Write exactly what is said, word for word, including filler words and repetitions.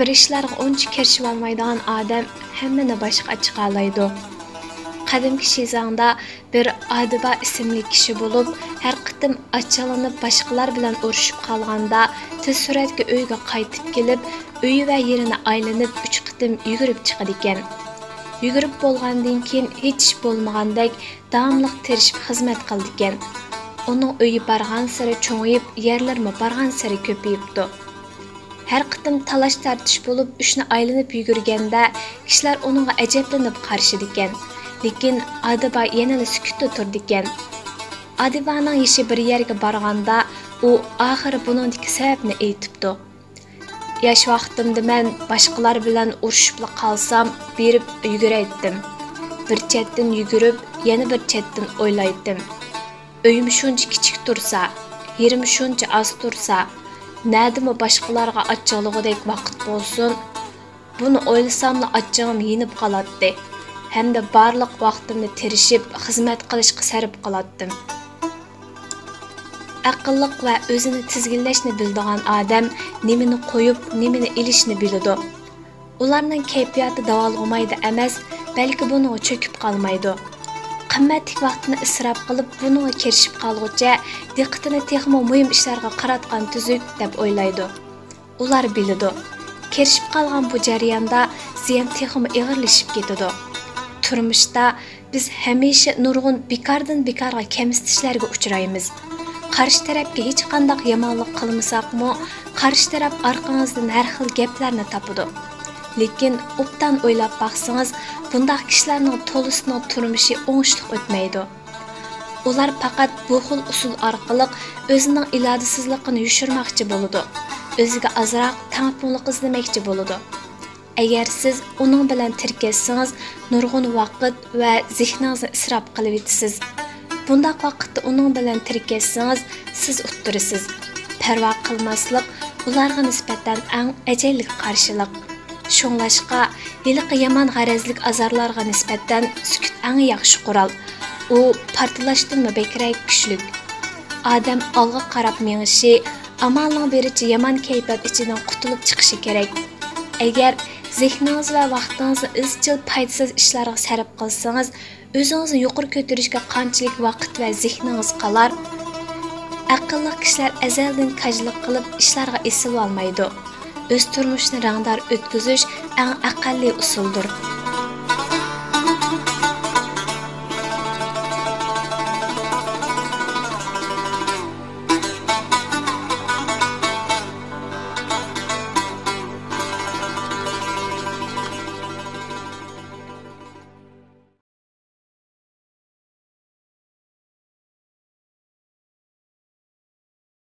بىر ئىشلارغا ئۇنچە كىرىشىۋالمايدىغان ئادەم ھەممىنى باشقا چىقالايدۇ. قەدىمكى شىزاڭدا بىر ئادىبا ئىسىملىك كىشى بولۇپ، ھەر قېتىم ئاچچىقلىنىپ باشقىلار بىلەن ئۇرۇشۇپ قالغاندا، تېز سۈرئەتكە ئۆيىگە قايتىپ كېلىپ، ئۆيى ۋە يېنىنى ئايلىنىپ ئۈچ قېتىم يۈگۈرۈپ چىقىدىكەن. يۈگۈرۈپ بولغاندىن كېيىن ھېچ ئىش بولمىغاندەك داۋاملىق تىرىشىپ خىزمەت قىلىدىكەن. ئۇنىڭ ئۆيى بارغانسېرى چوڭىيىپ، يەرلىرىمۇ بارغانسېرى كۆپىيىپتۇ. ھەر قېتىم تالاش-تارتىش بولۇپ، ئۈچنى ئايلىنىپ يۈگۈرگەندە، كىشىلەر ئۇنىڭغا ئەجەبلىنىپ قارىشىدىكەن. لېكىن ئادىبا يەنىلا سۈكۈتتە تۇرىدىكەن. ئادىبانىڭ يېشى بىر يەرگە بارغاندا، ئۇ ئاخىرى بۇنىڭدىكى سەۋەبنى ئېيتىپتۇ. ياش ۋاقتىمدا مەن باشقىلار بىلەن ئۇرۇشۇپلا قالسام، بېرىپ يۈگۈرەيتتىم. بىر چەتتىن يۈگۈرۈپ، يەنە بىر چەتتىن ئويلايتتىم. ئۆيۈم شۇنچە كىچىك تۇرسا، يېرىم شۇنچە ئاز تۇرسا، نەدىمۇ باشقىلارغا ئاچچىقلىغۇدەك ۋاقىت بولسۇن؟ بۇنى ئويلىساملا ئاچچىقىم يېنىپ قالاتتى ھەمدە بارلىق ۋاقتىمنى تىرىشىپ خىزمەت قىلىشقا سەرپ قىلاتتىم. ئەقىللىق ۋە ئۆزىنى تىزگىنلەشنى بىلىدىغان ئادەم نېمىنى قويۇپ، نېمىنى ئېلىشنى بىلىدۇ. ئۇلارنىڭ كەيپىياتى داۋالغۇمايدۇ ئەمەس، بەلكى بۇنىڭغا چۆكۈپ قالمايدۇ. قىممەتلىك ۋاقتىنى ئىسراپ قىلىپ، بۇنىڭغا كىرىشىپ قالغۇچە، دىققىتىنى تېخىمۇ مۇھىم ئىشلارغا قاراتقان تۈزۈك، دەپ ئويلايدۇ. ئۇلار بىلىدۇ. كىرىشىپ قالغان بۇ جەرياندا زىيان تېخىمۇ ئېغىرلىشىپ كېتىدۇ. تۇرمۇشتا بىز ھەمىشە نۇرغۇن بىكاردىن بىكارغا كەمسىتىشلەرگە ئۇچرايمىز. قارشى تەرەپكە ھېچقانداق يامانلىق قىلمىساقمۇ، قارشى تەرەپ ئارقىڭىزدىن ھەر خىل گەپلەرنى تاپىدۇ. لېكىن ئوبدان ئويلاپ باقسىڭىز، بۇنداق كىشىلەرنىڭ تولىسىنىڭ تۇرمۇشى ئوڭۇشلۇق ئۆتمەيدۇ. ئۇلار پەقەت بۇ خىل ئۇسۇل ئارقىلىق ئۆزىنىڭ ئىرادىسىزلىقىنى يوشۇرماقچى بولىدۇ، ئۆزىگە ئازراق تەڭپۇڭلۇق ئىزدىمەكچى بولىدۇ. ئەگەر سىز ئۇنىڭ بىلەن تىركەشسىڭىز، نۇرغۇن ۋاقىت ۋە زېھنىڭىزنى ئىسراپ قىلىۋېتىسىز. بۇنداق ۋاقىتتا ئۇنىڭ بىلەن تىركەشسىڭىز، سىز ئۇتتۇرىسىز. پەرۋا قىلماسلىق ئۇلارغا نىسبەتەن ئەڭ ئەجەللىك قارشىلىق. شۇڭلاشقا، ھېلىقى يامان غەرەزلىك ئازارلارغا نىسبەتەن سۈكۈت ئەڭ ياخشى قورال. ئۇ پارتلاشتىنمۇ بەكرەك كۈچلۈك. ئادەم ئالغا قاراپ مېڭىشى، ئامالنىڭ بېرىچە يامان كەيپىيات ئىچىدىن قۇتۇلۇپ چىقىشى كېرەك. ئەگەر زېھنىڭىز ۋە ۋاقتىڭىزنى ئىزچىل پايدىسىز ئىشلارغا سەرپ قىلسىڭىز، ئۆزىڭىزنى يۇقىرى كۆتۈرۈشكە قانچىلىك ۋاقىت ۋە زېھنىڭىز قالار؟ ئەقىللىق كىشىلەر ئەزەلدىن كاجلىق قىلىپ ئىشلارغا ئېسىلىۋالمايدۇ. ئۆز تۇرمۇشىنى رەڭدار ئۆتكۈزۈش ئەڭ ئەقەللىي ئۇسۇلدۇر.